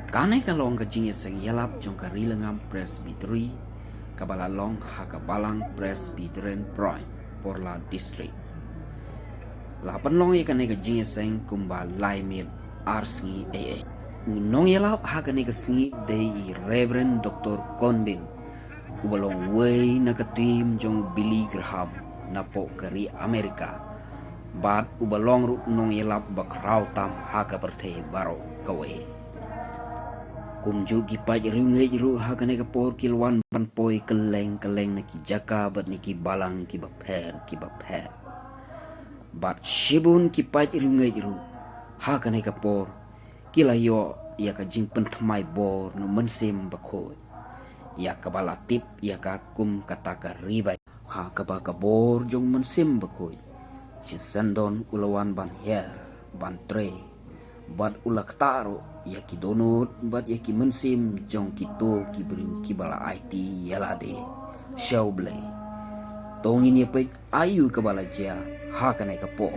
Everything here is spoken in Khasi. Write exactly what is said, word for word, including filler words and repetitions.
Kane ka long ka jingïaseng ïalap jong ka Rilangam Presbytery, kaba la long ha ka Balang Presbyterian Prime, Porla District. La pynlong ïa kane ka jingïaseng kumba lai miet ar sngi ei ei. U nongïalap ha kane ka sngi dei i Reverend Doktor Conville, uba long uwei na ka team jong Billy Graham napoh ka ri Amerika, bad uba long ruh nongïalap ba khraw tam ha ka pyrthei baroh kawei. Kumjuh ki paid riewngeit ruh ha kane ka por ki la wan ban poi kylleng kylleng na ki jaka bad na ki balang kiba pher kiba pher. Bad shibun ki paid riewngeit ruh ha kane ka por ki la ïoh ïa ka jingpynthymmai bor na u Mynsiem Bakhuid, ïa kaba la tip ïa ka kum kata ka ribai. Ha kaba ka bor jong u Mynsiem Bakhuid, shisyndon u la wan ban hiar, ban trei, bad u la ktah ruh ïa ki dohnud bad ïa ki mynsiem jong kito ki briew kiba la aiti ïa lade sha U Blei. To ngin ïa peit aïu kaba la jia ha kane ka por.